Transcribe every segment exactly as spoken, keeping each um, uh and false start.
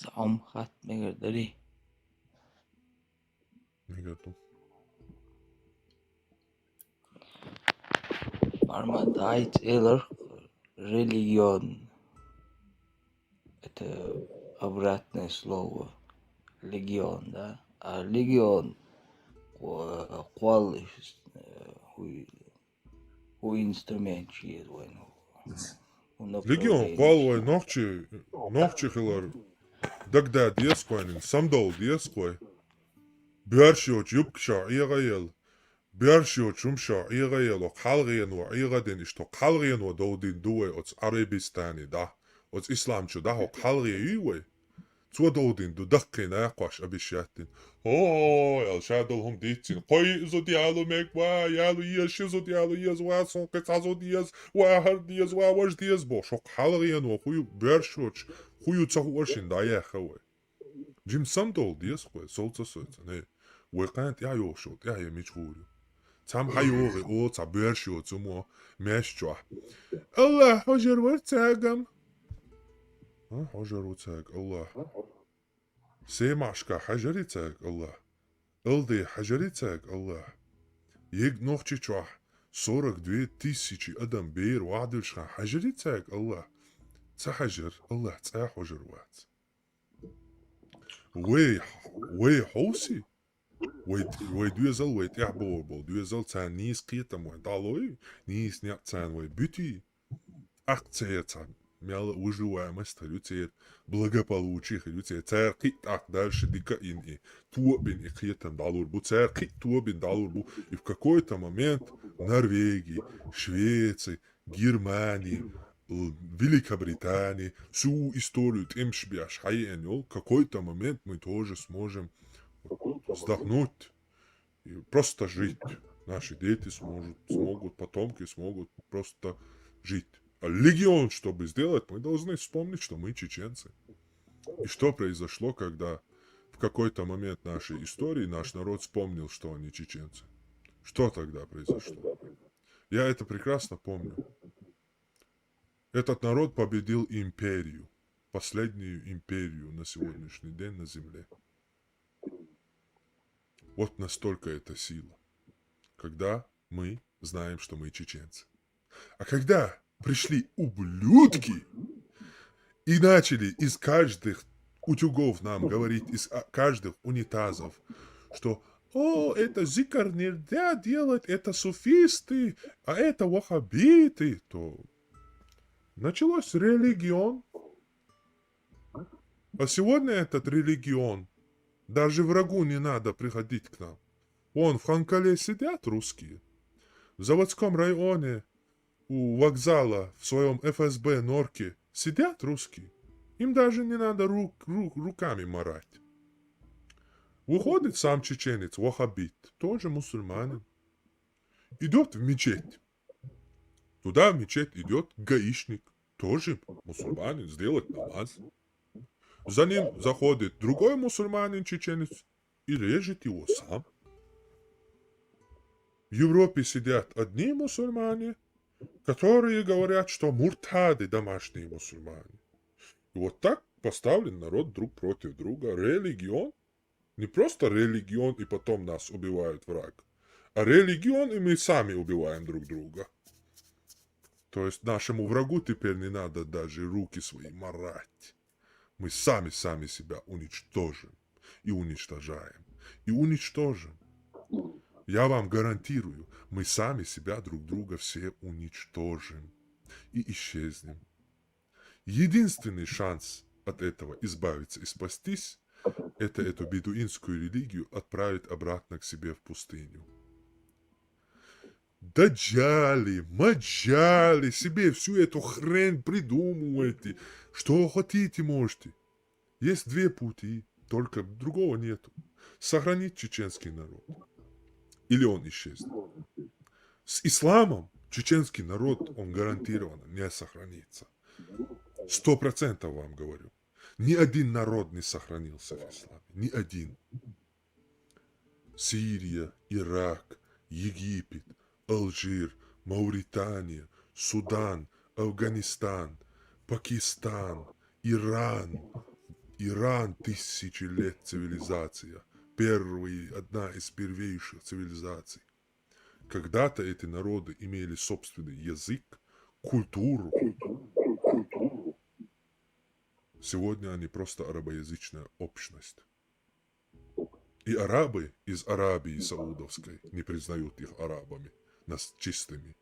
Цхьа хӀума хатта мегар дарий? Мегар ду. Марма дайт элар религион. Это обратное слово. Легион, да? А легион кхо-, кхол, э, хӀу-, хӀу инструмент чу еза вайна. ХӀу Легион направление кхол чу. Вай нохчи, нохчи хилар дагадоха деза вайна, самадовла деза вай. Боьрша йоцу юбкашо ӀегӀа елла, боьрша йоцу жумашо ӀегӀа елла, хьалхено ӀегӀа дина, иштта хьалхено довдина ду вай оцу Ӏарабистане, да, оцу ислам чу, да, хьалхе юй вай. Цо довдина ду, даккхий накхош обещать дина. О, аьлла, ша долу хӀума дийцина. Кхо-йиъ зуда яло мега, ва, яло еза, ши зуда яло еза, ва, суна кхин цхьа зуда еза, ва, хӀара деза, ва, важа деза бохуш. ХӀокху хьалхено хӀу ю, боьрша йоцу хӀу ю ца хууш шена дӀаяьхна вай. Жимма самадовла деза вай, сов ца соцуш. Э, вай кхана тӀаьхьа йогӀуш йолу, тӀаьхьа мича гӀур ю? Цхьамма хьайогӀий, о, цхьа боьрша йоцу хӀума, маьш чохь. АллахӀ хьожур вара цаьргам. А, хьожур ву цаьрга АллахӀ. Семашка хьажарий цаьрга АллахӀ? Алде хьажарий цаьрга АллахӀ? Ег Нохчийчохь сорок две тысячи адам бер вахьдуьллуш хан хьажарий цаьрга АллахӀ? Ца хьажар, АллахӀ цкъа а хьожур вац. Вай, вай хьовсий? Вай, вай доьзал, вай тӀаьхьа богӀур болу доьзал, царна нийса кхетам вай дӀалой, нийса некъ царна вай буьтий? ТӀаккха церан цхьа мел выживаемость хир ю церан, благополучие хир ю церан. Цара кхин а тӀаккха дальше дика а йина и, тоба бина и кхетам дӀалур бу. Цара кхин а тоба бина дӀалур бу. И в какой-то момент Норвегии, Швеции, Германии, л-, Великобритании, всю историю тӀемаш беш хьаеана йолу, какой-то момент мы тоже сможем вздохнуть и просто жить. Наши дети сможет, смогут, потомки смогут просто жить. А легион, чтобы сделать, мы должны вспомнить, что мы чеченцы. И что произошло, когда в какой-то момент нашей истории наш народ вспомнил, что они чеченцы? Что тогда произошло? Я это прекрасно помню. Этот народ победил империю, последнюю империю на сегодняшний день на земле. Вот настолько это сила, когда мы знаем, что мы чеченцы. А когда пришли ублюдки и начали из каждых утюгов нам говорить, из, а, каждых унитазов, что: «О, это зикр нельзя делать, это суфисты, а это ваххабиты», то началось религион. А сегодня этот религион, даже врагу не надо приходить к нам. Вон в Ханкале сидят русские. В заводском районе у вокзала в своём Ф С Б норке сидят русские. Им даже не надо рук, рук, руками марать. Выходит сам чеченец, ваххабит, тоже мусульманин. Идёт в мечеть. Туда в мечеть идёт гаишник, тоже мусульманин, сделать намаз. За ним заходит другой мусульманин, чеченец, и режет его сам. В Европе сидят одни мусульмане, которые говорят, что муртады — домашние мусульмане. И вот так поставлен народ друг против друга. Религион, не просто религион, и потом нас убивает враг, а религион, и мы сами убиваем друг друга. То есть нашему врагу теперь не надо даже руки свои марать. Мы сами, сами себя уничтожим и уничтожаем. И уничтожим. Я вам гарантирую, мы сами себя друг друга все уничтожим и исчезнем. Единственный шанс от этого избавиться и спастись — это эту бедуинскую религию отправить обратно к себе в пустыню. Даджали, маджали, себе всю эту хрень придумывайте. Что хотите, можете. Есть две пути, только другого нету. Сохранить чеченский народ. Или он исчезнет. С исламом чеченский народ, он гарантированно не сохранится. Сто процентов вам говорю. Ни один народ не сохранился в исламе. Ни один. Сирия, Ирак, Египет, Алжир, Мавритания, Судан, Афганистан, Пакистан, Иран, Иран — тысячи лет цивилизация. Первый, одна из первейших цивилизаций. Когда-то эти народы имели собственный язык, культуру. Сегодня они просто арабоязычная общность. И арабы из Аравии Саудовской не признают их арабами, нас чистыми.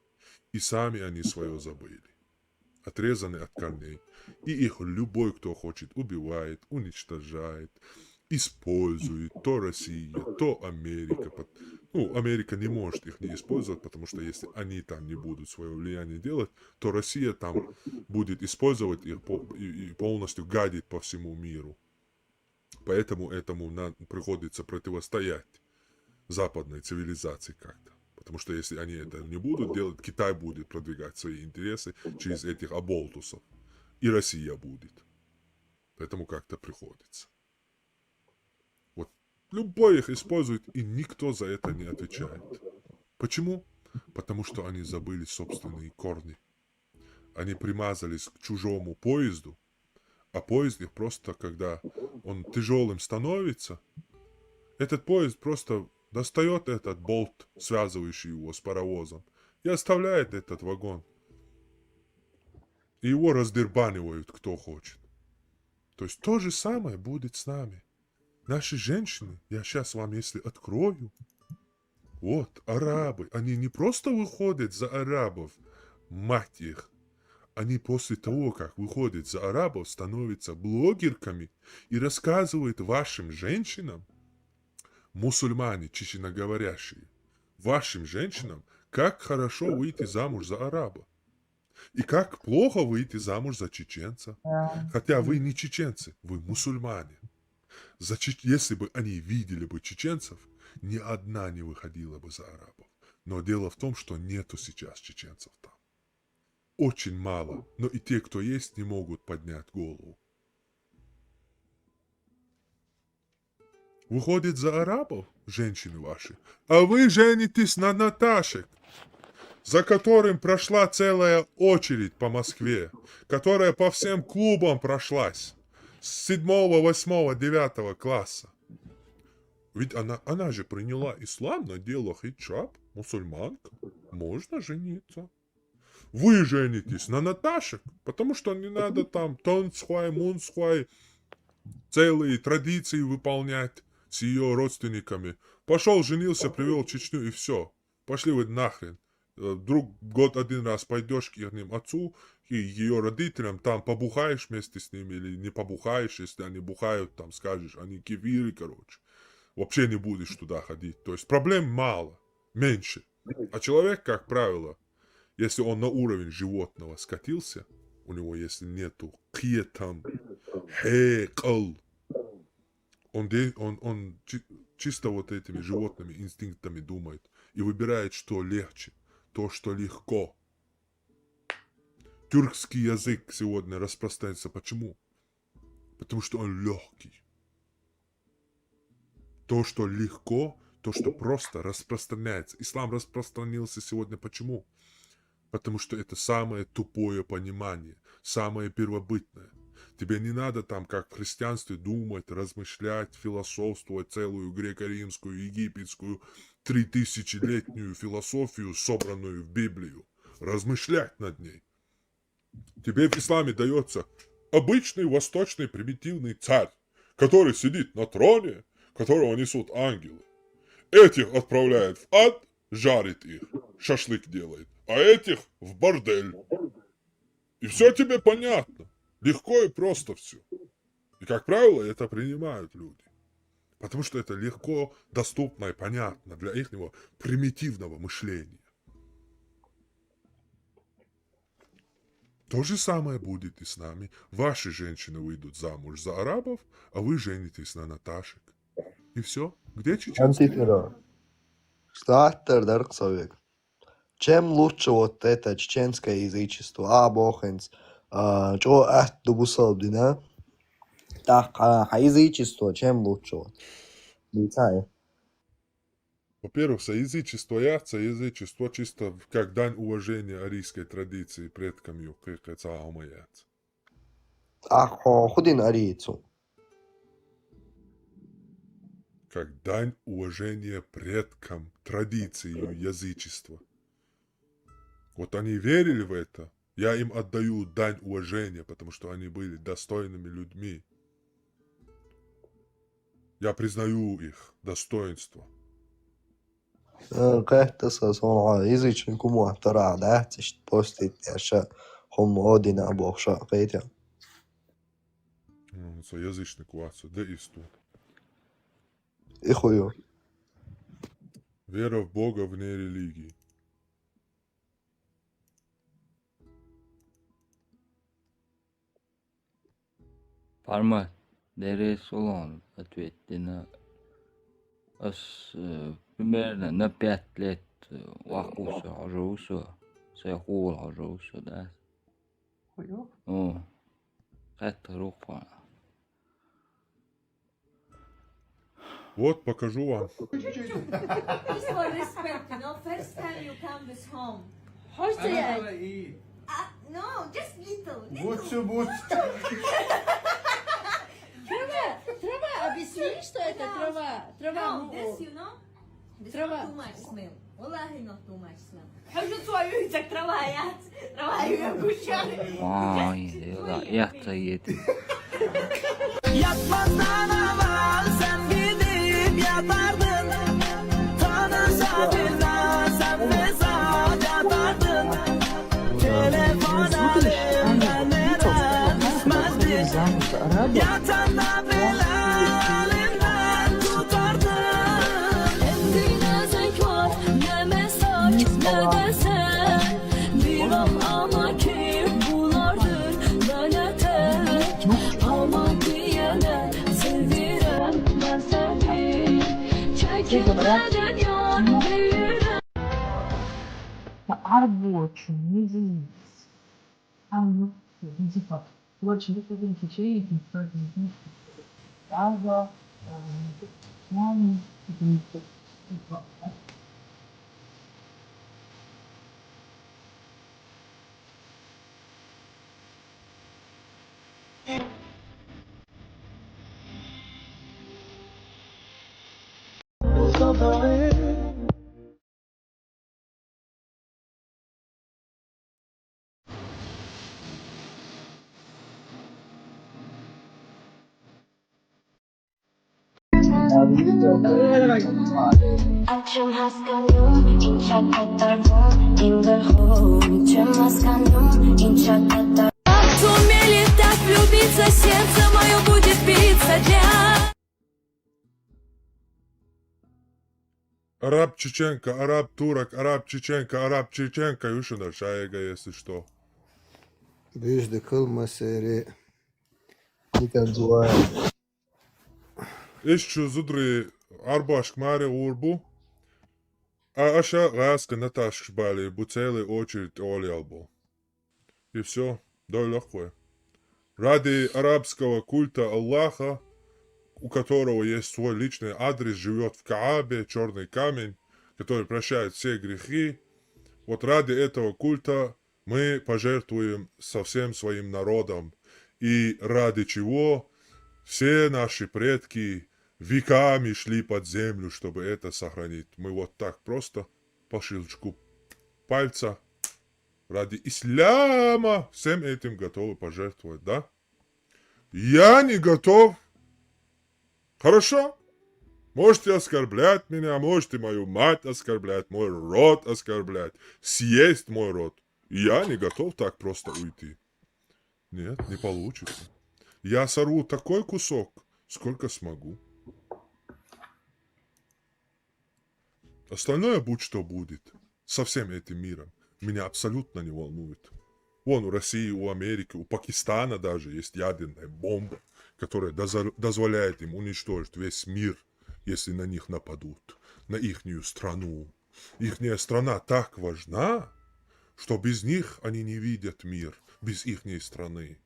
И сами они свое забыли. Отрезаны от корней. И их любой, кто хочет, убивает, уничтожает, использует то Россия, то Америка. Пот- Ну, Америка не может их не использовать, потому что если они там не будут свое влияние делать, то Россия там будет использовать их по- и и полностью гадить по всему миру. Поэтому этому на- приходится противостоять западной цивилизации как-то. Потому что если они это не будут делать, Китай будет продвигать свои интересы через этих оболтусов. И Россия будет. Поэтому как-то приходится. Вот любой их использует, и никто за это не отвечает. Почему? Потому что они забыли собственные корни. Они примазались к чужому поезду, а поезд их просто, когда он тяжелым становится, этот поезд просто достает этот болт, связывающий его с паровозом, и оставляет этот вагон. И его раздербанивают, кто хочет. То есть то же самое будет с нами. Наши женщины, я сейчас вам если открою, вот, арабы, они не просто выходят за арабов, мать их, они после того, как выходят за арабов, становятся блогерками и рассказывают вашим женщинам, мусульмане, чеченоговорящие, вашим женщинам, как хорошо выйти замуж за араба. И как плохо выйти замуж за чеченца. Хотя вы не чеченцы, вы мусульмане. За че- Если бы они видели бы чеченцев, ни одна не выходила бы за арабов. Но дело в том, что нету сейчас чеченцев там. Очень мало. Но и те, кто есть, не могут поднять голову. Выходит за арабов женщины ваши, а вы женитесь на Наташек, за которым прошла целая очередь по Москве, которая по всем клубам прошлась с седьмого, восьмого, девятого класса. Ведь она, она же приняла ислам, надела хиджаб, мусульманка. Можно жениться. Вы женитесь на Наташек, потому что не надо там тонцхуай, мунцхуай, целые традиции выполнять с ее родственниками. Пошел, женился, привел Чечню и все. Пошли вы нахрен. Э, Вдруг год один раз пойдешь к их отцу и ее родителям, там побухаешь вместе с ними или не побухаешь, если они бухают, там скажешь, они кефиры, короче. Вообще не будешь туда ходить. То есть проблем мало, меньше. А человек, как правило, если он на уровень животного скатился, у него если нету киетам, хекал, он, де- он, он чи- чисто вот этими животными инстинктами думает и выбирает, что легче, то, что легко. Тюркский язык сегодня распространяется. Почему? Потому что он легкий. То, что легко, то, что просто распространяется. Ислам распространился сегодня почему? Потому что это самое тупое понимание, самое первобытное. Тебе не надо там, как в христианстве, думать, размышлять, философствовать целую греко-римскую, египетскую, тритысячелетнюю философию, собранную в Библию. Размышлять над ней. Тебе в исламе дается обычный восточный примитивный царь, который сидит на троне, которого несут ангелы. Этих отправляет в ад, жарит их, шашлык делает, а этих в бордель. И все тебе понятно. Легко и просто все. И, как правило, это принимают люди. Потому что это легко, доступно и понятно для их примитивного мышления. То же самое будет и с нами. Ваши женщины выйдут замуж за арабов, а вы женитесь на Наташек. И все. Где чеченские? Антифера. Стартер дарк совек. Чем лучше вот это чеченское язычество, а бохенц, а, чё ат дубусал дина? Так, а, а язычество, чем лучше вот? Митая. Во-первых, со язычество яца, язычество чисто в- как дань уважения арийской традиции предкам ю, кыкаца аумаяц. А хо- худин арийцу. как дань уважения предкам, традиции язычества. Вот они верили в это. Я им отдаю дань уважения, потому что они были достойными людьми. Я признаю их достоинство. Э, Как ты сказал, а, язычник ума тара, да? Ты ж постит, я ща хом один обох ша, Катя. Ну, со язычник у вас, да и стул. И хую. Вера в Бога вне религии. Парма, дерес улон ответ дина. Ас э, примерно на пять лет э, вакуса ожоуса, сехул ожоуса, да. Хуёв. О, хатта рухва. Вот, покажу вам. Just for respect, you know, first time you come this home. Хочешь Yeah. я и Uh, no, just little, little. Бутсу, бутсу. Трава, трава, объясни, что это трава. Трава, No, ну, this, you know, this Трава. Not too much smell. Wallahi, not too much smell. Хожу свою так трава, я трава, я обещаю. Vay, diyorlar, yak da yedi. Yatmazdan evvel sen gidip yatardın. Tanısa bilmez sen fezat yatardın. Telefon elinden neden düşmezdi. Yatanda bile elinden tutardın. Hem bir nazik var, ne mesaj, ne de sen. Bir ol ama ki bunlardır ben öte. Ama diyene seviyorum ben seni. Çekilmeden yan büyürüm. Арбочу, не извиняйтесь. Там, ну, иди пап. Короче, вы хотите чай, и так, и так. Ага, э, мама, и так. Açım haskanım, inşaat katardım, indir home. Açım haskanım, inşaat katardım. Сумели так влюбиться, сердце мое будет биться для Араб чеченка, араб турок, араб чеченка, араб чеченка, Юшина Шаега, если что. Бюзды кылма сери. Никак зуая. Ишчу зудри арбашк маре урбу. А аша гаска наташк бали бу целый очередь оли албу. И все. Доль легкое. Ради арабского культа Аллаха, у которого есть свой личный адрес, живет в Каабе, черный камень, который прощает все грехи. Вот ради этого культа мы пожертвуем со всем своим народом. И ради чего все наши предки веками шли под землю, чтобы это сохранить. Мы вот так просто по щелчку пальца ради исляма всем этим готовы пожертвовать, да? Я не готов. Хорошо? Можете оскорблять меня, можете мою мать оскорблять, мой род оскорблять, съесть мой род. Я не готов так просто уйти. Нет, не получится. Я сорву такой кусок, сколько смогу. Остальное будь что будет. Со всем этим миром. Меня абсолютно не волнует. Вон у России, у Америки, у Пакистана даже есть ядерная бомба, которая доза- дозволяет им уничтожить весь мир, если на них нападут, на ихнюю страну. Ихняя страна так важна, что без них они не видят мир, без ихней страны.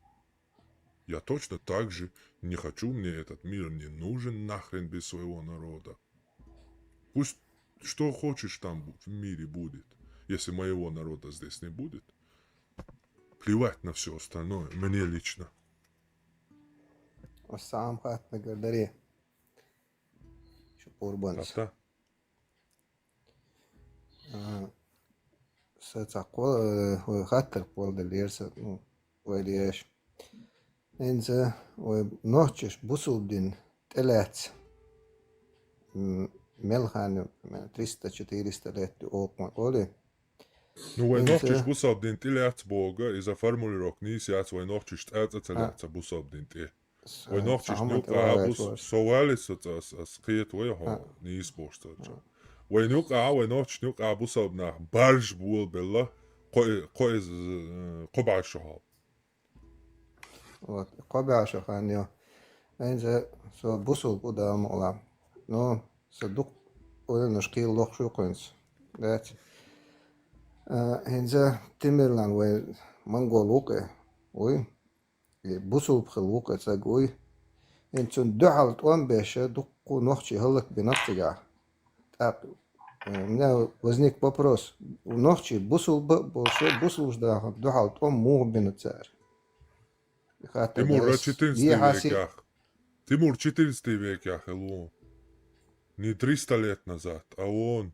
Я точно так же не хочу, мне этот мир не нужен нахрен без своего народа. Пусть что хочешь там бу- в мире будет, если моего народа здесь не будет. Плевать на все остальное, мне лично. Сам хатна гардари. Къурбанца. Са цхьа кхо-, э, вай хаттар кхолладеллера са, ну, вай леш. ХӀинца вай нохчаш бусулба дин тӀелаьцна, м, мел хан, примерно, триста-четыреста лет ди окъон оли. Ну, вай нохчаш бусалба дин тӀе лаьцна боху, иза формулировка нийса яц, вай нохчаш цкъа а ца лаьцна бусалба дин тӀе. Вай нохчаш нуькъа а бус-, со валли со ца-, ас, ас кхета вай хьо нийса бохуш ца ча. Вай нуькъа а, вай нохчаш нуькъа а бусалба нах барж болабелла, кхо-, кхо иза, э, кхо бӀаьрг шо хьал. Вот, кхо бӀаьрг шо хан ю. ХӀинца со бусулба ву, Дала мукъ лахь. Ну, са дукха ойланаш кхийла лохуш ю кхуьнца. Дац. А, хӀинца Тимирлан вай монгол ву-кх, вуй? И бусулба хилла ву-кх цхьа вуй? ХӀинца цунна дуьхьал тӀом беш дуккха нохчий хӀаллакбина цигахь. ТӀаккха, э, у меня возник вопрос. Нохчий бусулба а болуш, бусулба даха дуьхьал тӀом муха бина цара? Тимур четырнадцатый веках. Тимур четырнадцатый веках хилла ву. Не триста лет назад, а вон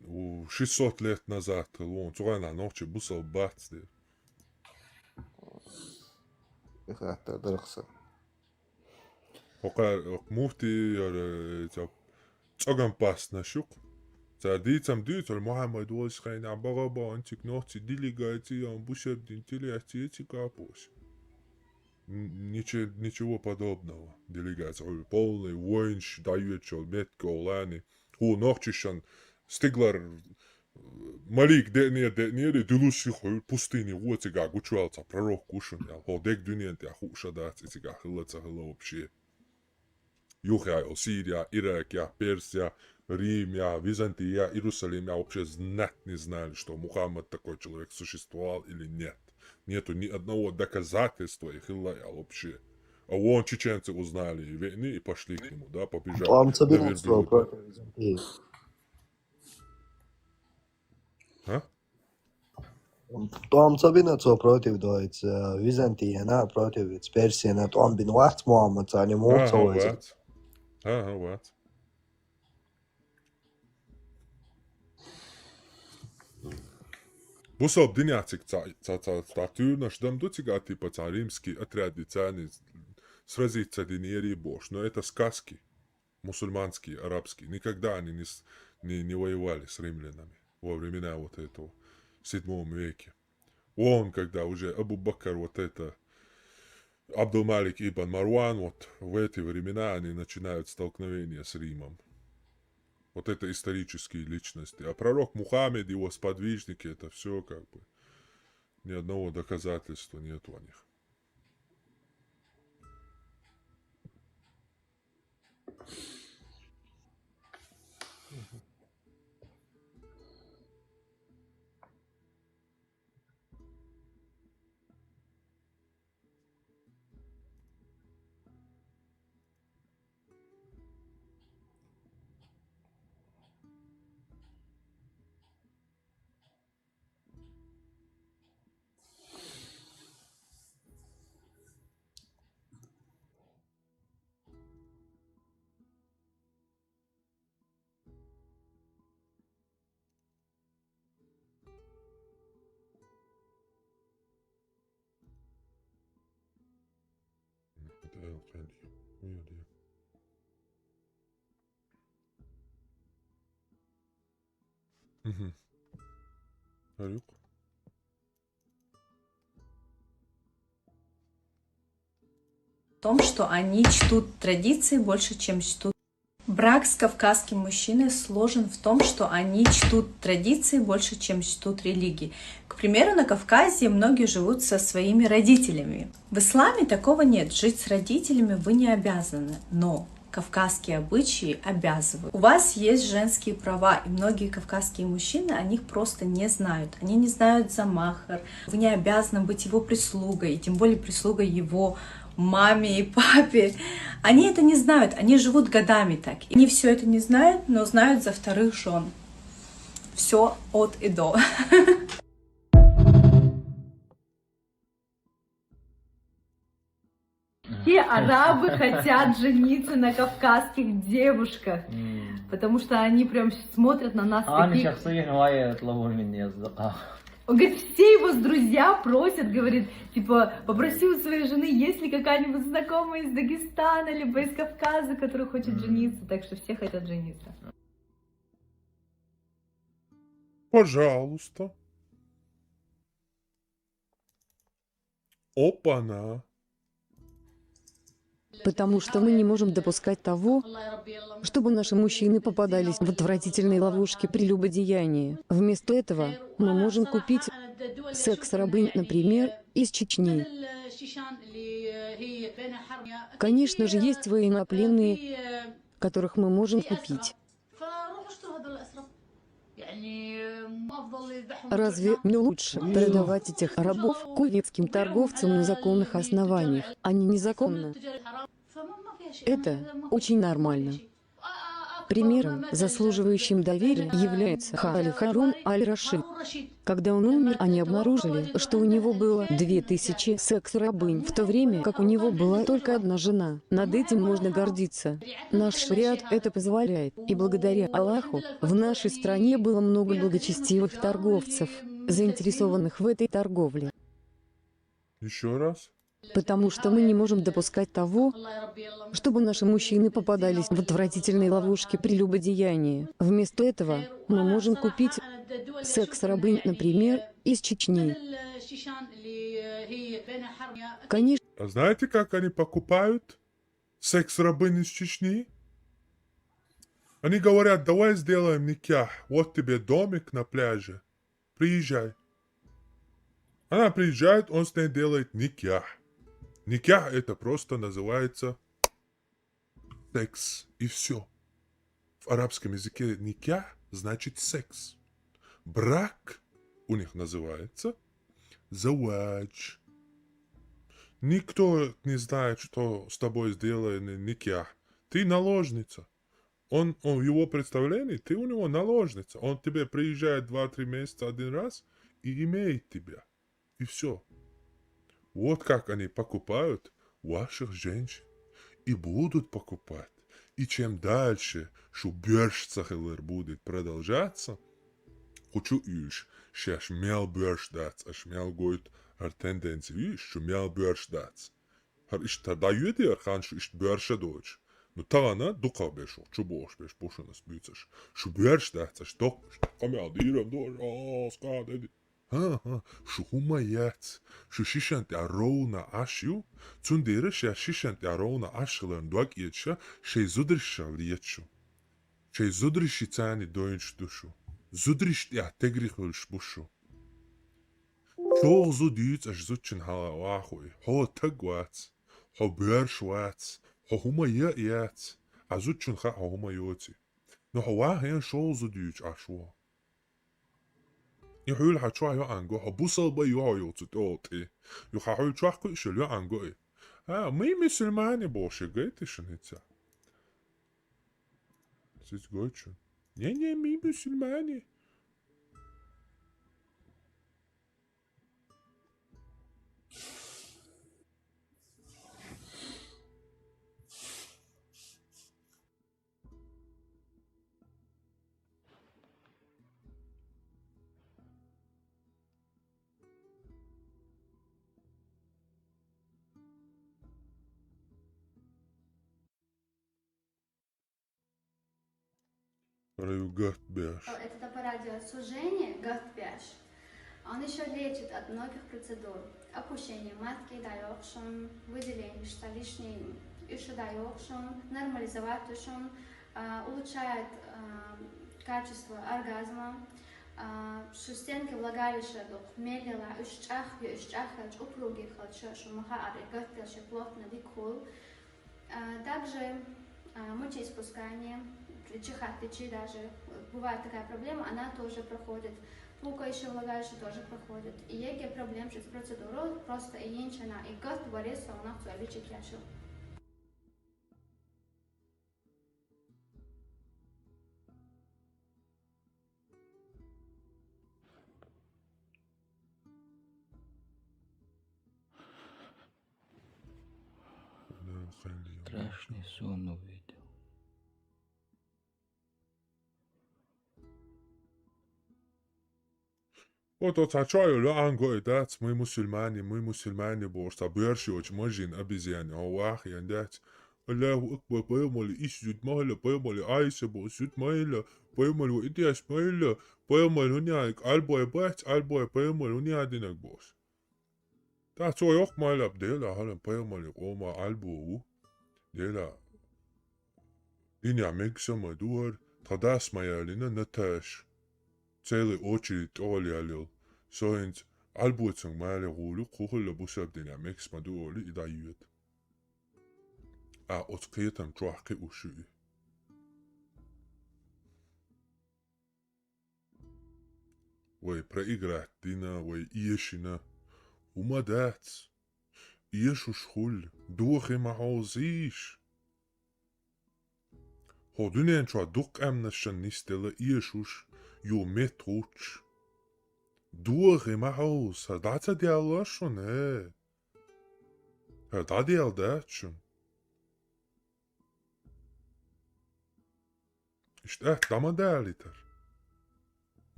у шестьсот лет назад хилла ву. Цу хенахь нохчий бусалба бац дера. Хаттар дарх сан. ХӀокхара, хӀокху муфти яра, э, цӀоган паснаш ю-кх. Цара дийцам дуьйцура, Мухьаммад волчу хенахь бага-бага цига нохчий делегаци а, бусалба дин тӀелаьцна цига а бохуш. Н-, ниче-, ничего подобного. Делегация, ой, полный воинаш дӀайоьдуш йолу меттиг олу лани. ХӀу нохчашан стиглара малик деънера, деънера, и дуьллуш сиха хьуьйра пустыне гӀо, цигахь гучуваьлла цхьа пророк ву шуна аьлла. ХӀо дерг дуьнен тӀехь хууш а дац, и цигахь хилла ца хилла вообще. Юххехь йолу Сирия, Иракехь, Персия, Римехь, Византия, Иерусалимехь вообще знать не знали, что Мухаммад такой человек существовал или нет. Нету ни одного доказательства и хилла аьлла вообще. А вон чеченцы узнали и веъни, и пошли к нему, да, побежали. ТӀом ца бина цо против Византии? А? ТӀом ца бина цо против, доица, э, Византияна, против Персияна тӀом бина вац Мухаммад, царна муха ца вайза? Ага, вац. Бусалба динехь цига ца, ца, ца, ца туьйранаш дан ду цига, а, типа, цхьа римский отряд, и царна сразиться динера бохуш. Но это сказки. Мусульманские, арабские. Никогда они не с-, не, не воевали с римлянами во времена вот этого, в седьмом веке. Он, когда уже Абу Бакр, вот это, Абдул-Малик ибн Марван, вот в эти времена они начинают столкновение с Римом. Вот это исторические личности. А пророк Мухаммед, его сподвижники, это всё как бы ни одного доказательства нету о них. Мгм. Арюк. В том, что они чтут традиции больше, чем чтут. Брак с кавказским мужчиной сложен в том, что они чтут традиции больше, чем чтут религии. К примеру, на Кавказе многие живут со своими родителями. В исламе такого нет. Жить с родителями вы не обязаны, но кавказские обычаи обязывают. У вас есть женские права, и многие кавказские мужчины о них просто не знают. Они не знают за махр. Вы не обязаны быть его прислугой, и тем более прислугой его маме и папе. Они это не знают, они живут годами так. И они всё это не знают, но знают за вторых жён. Всё от и до. Все арабы хотят жениться на кавказских девушках, потому что они прям смотрят на нас. Они такие сейчас их нравятся, ловили не. Он говорит, все его друзья просят, говорит, типа, попроси у своей жены, есть ли какая-нибудь знакомая из Дагестана либо из Кавказа, которая хочет жениться, так что все хотят жениться. Пожалуйста. Опа-на. Потому что мы не можем допускать того, чтобы наши мужчины попадались в отвратительные ловушки прелюбодеяния. Вместо этого мы можем купить секс-рабынь, например, из Чечни. Конечно же, есть военнопленные, которых мы можем купить. Разве не лучше продавать этих рабов кувейтским торговцам на законных основаниях, а не незаконно? Это очень нормально. Примером, заслуживающим доверия, является Халиф Харун Аль-Рашид. Когда он умер, они обнаружили, что у него было две тысячи секс-рабынь, в то время как у него была только одна жена. Над этим можно гордиться. Наш шариат это позволяет, и благодаря Аллаху в нашей стране было много благочестивых торговцев, заинтересованных в этой торговле. Еще раз. Потому что мы не можем допускать того, чтобы наши мужчины попадались в отвратительные ловушки прелюбодеяния. Вместо этого мы можем купить секс-рабынь, например, из Чечни. Конечно. А знаете, как они покупают секс-рабынь из Чечни? Они говорят, давай сделаем никях, вот тебе домик на пляже, приезжай. Она приезжает, он с ней делает никях. Никях это просто называется секс, и все. В арабском языке никях значит секс. Брак у них называется завадж. Никто не знает, что с тобой сделает никях. Ты наложница. Он, он в его представлении, ты у него наложница. Он тебе приезжает два-три месяца один раз и имеет тебя. И все. Вот как они покупают ваших женщин. И будут покупать. И чем дальше, что бёрш цахилар будет продолжаться, хочу иш, шеш мел бёрш дац, аш мел гойт ар тенденция иш, что мел бёрш дац. Хар иш та да юди ар хан, что иш бёрша дочь. Ну тагана дукха беш, чу бош беш, бошунас бицаш. Что бёрш дац, аш ток, что камел дирам дор, а, скаде. Ха-ха, шу хӀума яц, шу шишан тӀа ровна Ӏаш ю, цундела ша шишан тӀа ровна Ӏаш хиларна дог эца ша, шоай зударашшал леца шу. Шоай зудараши цани дойнаш ду шу. Зудараш тӀа тегри хуьлуш бу шу. ШолгӀа зуда юьйцу аш зудчун хьала вахуй, хьо таг вац, хьо боьрша вац, хьо хӀума я а яц, а зудчун хаьа хьо хӀума йоций. Ну хьо вахьа шолгӀа зуда юьйцу Ӏаш ву. И хьуьлла хьан чохь йоӀан го, хьо бусалба а ю хьо йоцу тӀе олу тӀе. Ю хьан хьуьлла чохь кхуьуш йолу йоӀан го и. А, мы мусульмане бохуш гайташ шуна хӀинца. Сиц гойту шуна. Не, не, мы мусульмане. Раю гатбеш. Этот аппарат делает сужение, гатбеш. Он еще лечит от многих процедур. Опущение матки, да, йокшун, выделение, что лишний, и что да, йокшун, нормализовать тушун, а, улучшает а, качество оргазма, а, что стенки влагалища дух мелила, ущах, ущах, упругий, хочу, что маха, а, плотно дикул. А, также а, мочеиспускание, чихать, течи даже, бывает такая проблема, она тоже проходит. Пукающее влагалище тоже проходит. И еге проблем с процедурой, просто и инчана, и гат варес, а у нас обычай кешил. Страшный сон увидел. Вот оцу чоа йолу ан го и дац, мы мусульмане, мы мусульмане бохуш, цхьа боьрша йоцу мажин обезьяне, хьо вахьа ян дац. Аллаху акбар, пайхамар, ис зуьд ма хила, пайхамар, айса бо зуьд ма хила, пайхамар, ва идеш ма хила, пайхамар, хӀунда яхьа, албой бац, албой, пайхамар, хӀунда яхьа динаг бохуш. Та цо йоккха ма лаьа, Дела хьалам пайхамаран къоман Ӏалбо ву. Дела, динехь мегаш ма ду хӀара, тхан дас ма ялийна Наташ. Целый очередь тӀехула ялийла. Со хӀинца Ӏалбоцанга ма ялийна гӀур ю, кху хилла бусалба динехь мегаш ма ду олий, и дӀайоьду. А оцу кхетам чохь кхиуш ю и. Вай проиграть дина, вай эшина. ХӀума дац. Эшуш хуьлу, дохе ма хьовзийша. ХӀокху дуьнен чохь дукха къаьмнашна нисделла эшуш, юха меттахӀуттуш. Дохе ма хьовза, хӀара дӀа ца делла шуна, э? ХӀара дӀаделла дац шуна. Иштта атта дӀа ма далийтара.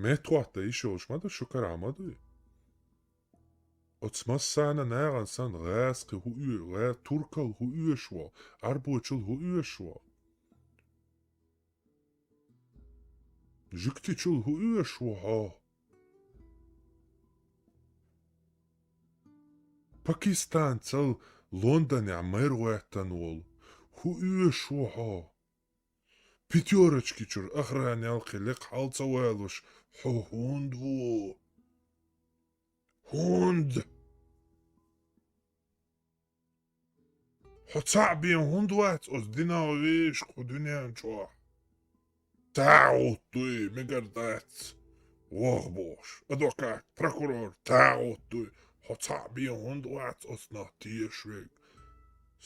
МеттахӀотта йиш йолуш ма ду, шуьгара ма дуй. Оцу массарна нахана санна гӀазкхи хӀун оь-, гӀа-, туркал хӀун оьшуш ву, Ӏарбочул хӀун оьшуш ву? Жуьгтичул хӀун оьшуш ву хьо? Пакистанцал Лондонехь мэр гӀоьттина волу хӀун оьшуш ву хьо? Пятёрочки чуьра охранялкхе лекха хьал ца валуш, хьо хӀунда ву? ХӀунда? Хьо цхьаъ бен хӀунда вац оцу динан вешан кху дуьнен чохь? ТагӀут дуй, мегар дац, ваха бохуш, адвокат, прокурор, тагӀут дуй. Хьо цхьаъ бен хӀунда вац оцу нах тешаш верг?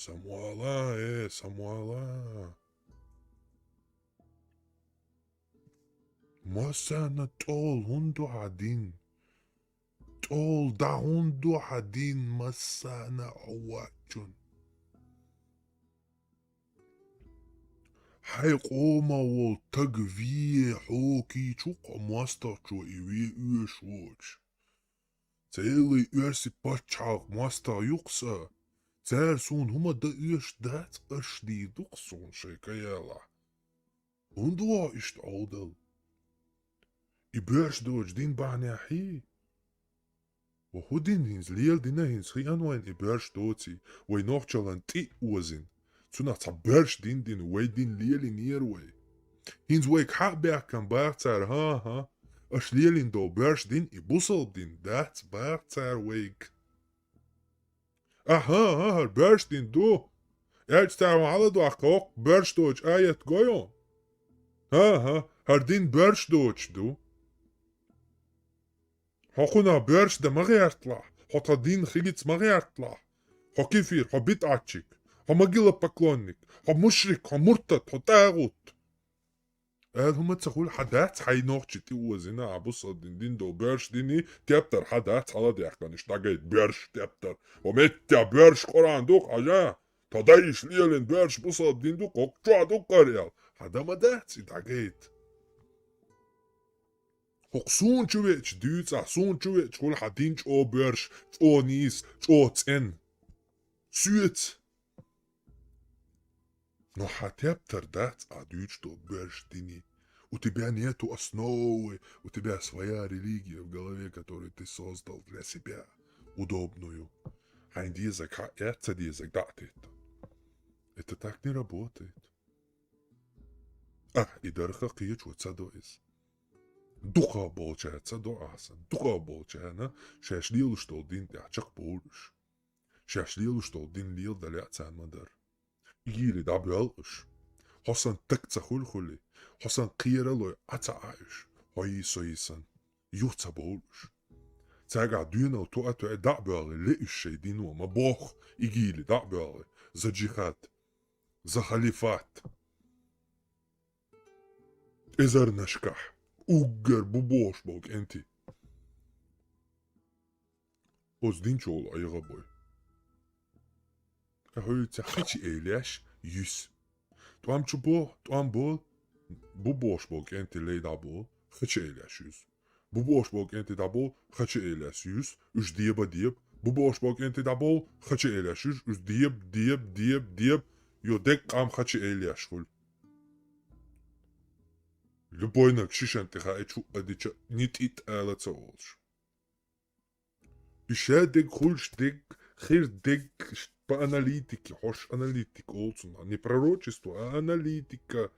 Самвала, э, самвала. Массарна тӀол хӀунда ду хьан дин? ТӀол дӀа хӀунда ду хьан дин массарна хьо воцчунна? Хьайн къоман волу таг вен хьо кийчу-кх хьо мостагӀчо и вен оьшуш воцуш. Целый оьрси пачхьалкх мостагӀа ю-кх сан. Цара суна хӀума дан оьшуш дац, аш дийр ду-кх суна шайн каялахь. ХӀунда ву хьо иштта Ӏовдал? И боьрша доцу дин бахьанехь хьий? Ва хӀун дин хӀинца лела дина хӀинца хиъна вайна и боьрша доций, вай нохчаллан тӀе а озина? Цунах цхьа боьрша дин дина, вай дин лелийнера вай. ХӀинца вайга хьа а баьхкина баха цара, хӀан-хӀа, аша лелийна долу боьрша дин и бусалба дин дац баха цара вайга. Ахьа, ахьа, хӀара боьрша дин ду. Аьлча цара хьаладоккху хӀокху боьрша доцу аят гой хьуна? ХӀан-хӀа, хӀара дин боьрша доцуш ду. Хьо кхунах боьрша дан ма гӀерталахь, хьо тхан дин хилица ма гӀерталахь. Хьо кефир, хьо бидӀатчик, хьо могилопоклонник, хьо мушрик, хьо муртад, хьо тӀагӀут. Аьлла хӀума ца хуьлу, хьан дац хьайн нохчий тӀе озина, а бусалба дин дина долу боьрша дини тептар хьан дац хьаладаьккхина, иштта дӀагайта боьрша тептар. Ва меттехь боьрша Къуръан ду-кх, хьажа? Тхан дайша лелийна боьрша бусалба дин ду-кх, хӀокху чохь ду-кх Къуръан. Хьан дан ма дац и дӀагайта? ХӀокху суна чу веача дуьйцу ахь, суна чу веача хуьлу хьан дин чӀогӀа боьрша, чӀогӀа нийса, чӀогӀа цӀена. Соьца. Но хьан тептар дац ахь дуьйцуш долу боьрша дини. У тебя нету основы, у тебя своя религия в голове, которую ты создал для себя, удобную. Хьайн дезаг хьаэцна, ца дезаг дӀа а тетта. Это так не работает. Ахь и дарха кхечо ца до иза. Дукхах болчара ца до ахь сан. Дукхах болчарна шаьш лелаш долу дин тӀехь чекхбовлуш. Шаьш лелаш долу дин леладале а царна ма-дарра. Игийли дӀабоьлхуш. Хьо сан таг ца хуьлу хуьлий, хьо сан кхералой Ӏа ца Ӏа уьш, хьо йий со йий сан, юха ца бовлуш. Цаьргахь доьналла тоа-тоа дӀа а боьлхий, ле уьш шайн дино, ма бохху, игийли дӀа а боьлхий, за джихад, за халифат. Эзарнашкахь уггар бу бохуш болу кӀентий. Оцу дин чу волу Ӏеха бой. хьуьйца хачи эйлеш юс. ТӀом чу бо, тӀом бол, бу бош бол кӀентий лей дӀабол, хачи эйлеш юс. Бу бош бол кӀентий дӀабол, хачи эйлеш юс, уж деба деб. Бу бош бол кӀентий дӀабол, хачи эйлеш юс, уж деб, деб, деб, деб. Йо дег къам хачи эйлеш хул. Любойнаг шишан тӀеха э чу адича ни тӀит ала ца олш. И ша дег хулш дег, хир дег по аналитике, хьош аналитик олцун, а не пророчество, а аналитика.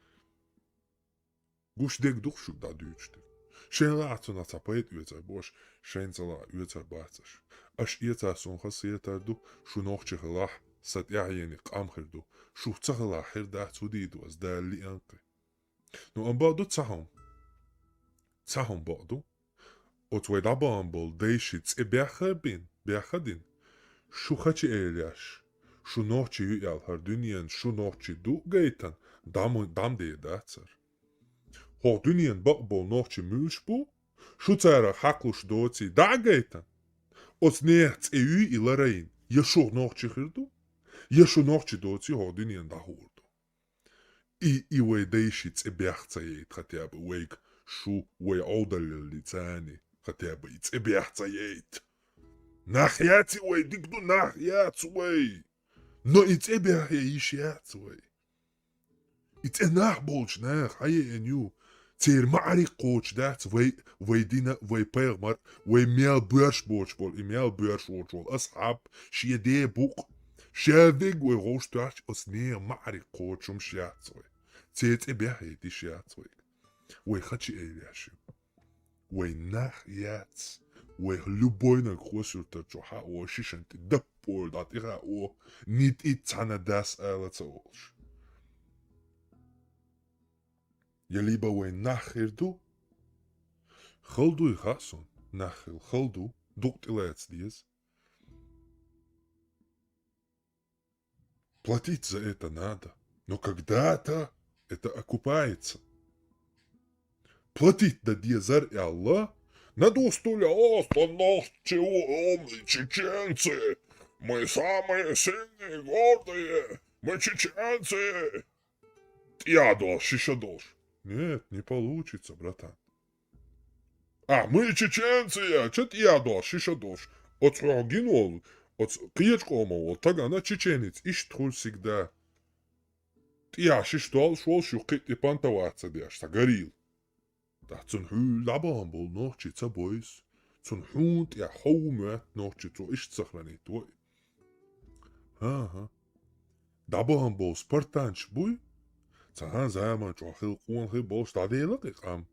Гуш дег дух шу да дючтер. Шен ла ацуна ца поэт уьца бош, шен цала уьца бацаш. Аш иеца сун хасиетар ду, шу нохчи хилах, сатьяхьени къам хир ду, шу ца хилах хир да цуди ду аз дали анкъи. Ну, ам баъду цахьум. Цахьум баъду. Оц вай дабан бол дейши цӀе бяхха бин, бяхха дин. Шу хачи эйлеш. Шу нохчи ю ял хар дуьнен, шу нохчи ду гайтан, дам, дам де дацар. Хо дуьнен бакъ бол нохчи муьлш бу, шу цара хьакълуш доци да гайтан. Оц нех цӀе ю и ларайн, я шу нохчи хир ду, я шу нохчи доци хо дуьнен дахур ду. И, и вай дайши цӀе бяхца яйт, хотя бы вайг шу вай Ӏовдаллал лицани, хотя бы и цӀе бяхца яйт. Нах яци вай, дик ду нах яц вай. Но и цӀе бяхе йиш яц вай. И цӀе нах болч нах, хьае эн ю. Цер маӀарик кхоч дац вай, вай дина, вай пайгъмар, вай мел буьрш боч бол, и мел буьрш воч бол, асхьаб, шие де букъ. Шавиг вай гъовш тахч, ас не маӀарик кхочум шияц вай. Цеци бяхе диш яц вай. Вай хачи эйлеш ю. Вай нах яц. Вай любойнаг хосуртар чу хьа о шишанти даппор дат иха о нит ит цана дас ала ца олш. Я либо вай нах хир ду, хал дуй хасун, нах хил хал ду, дукъ тилац диз. Платить за это надо, но когда-то это окупается. Платить да дезар и Аллах, на достуля останах чего мы чеченцы, мы самые сильные, гордые, мы чеченцы. ТӀиядолш, шиша долш. Нет, не получится, братан. А, мы чеченцы, я, чё тӀиядолш, шиша долш? Оц хьогин вол, оц кхечкъома вол, тагана чеченец, ишт хул всегда. ТӀия шиш долш вол, шу кхит и пантаваца деш, са горил. Да цун хьул дабан бол нохчи ца бойс. Цун хьун тӀия хов мет нохчи цо ишт сохранить вой. Ага. Дабаган бол спартанч буй? Цахан заман чохил къуан хи болш дадела къикъам.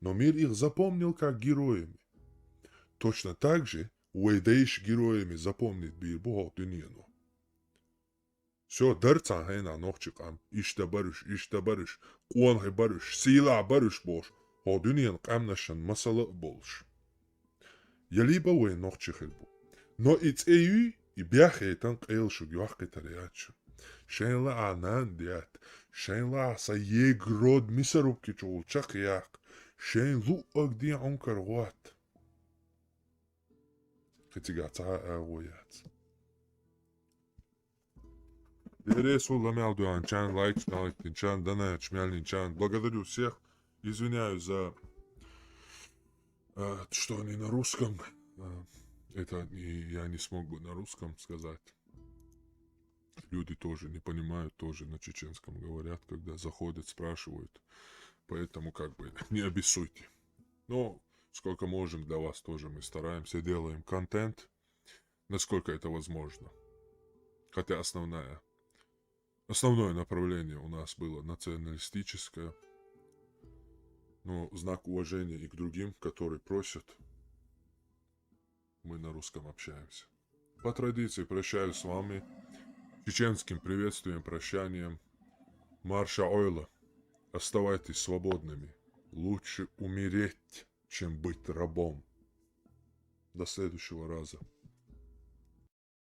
Но мир их запомнил как героями. Точно так же вай дейш героями запомнить бир бу хо дуньяну. Всё, дар цан хена нохчи къам. Ишта баруш, ишта баруш, къуан хи баруш, сила баруш болш. Хо дуньян къамнашан масала болш. Я либо вай нохчи хир бу. Но и цӀеюй, и бяхетан къел шуг юхкъитар ячу. Шайн ла а нан дят, шайн ла а са егрод мисарубки чул чакъ яхк, шайн лу аг ди ункар гъот. Хитига ца а гъояц. Дересу ламял дуанчан, лайк, лайк, тинчан, дана чмяльничан. Благодарю всех. Извиняюсь за, э, что они на русском. Э, это и я не смог бы на русском сказать. Люди тоже не понимают, тоже на чеченском говорят, когда заходят, спрашивают. Поэтому как бы не обессуйте. Но сколько можем для вас тоже мы стараемся, делаем контент, насколько это возможно. Хотя основная, основное направление у нас было националистическое. Но в знак уважения и к другим, которые просят, мы на русском общаемся. По традиции прощаюсь с вами чеченским приветствием, прощанием. Марша ойла. Оставайтесь свободными. Лучше умереть, чем быть рабом. До следующего раза.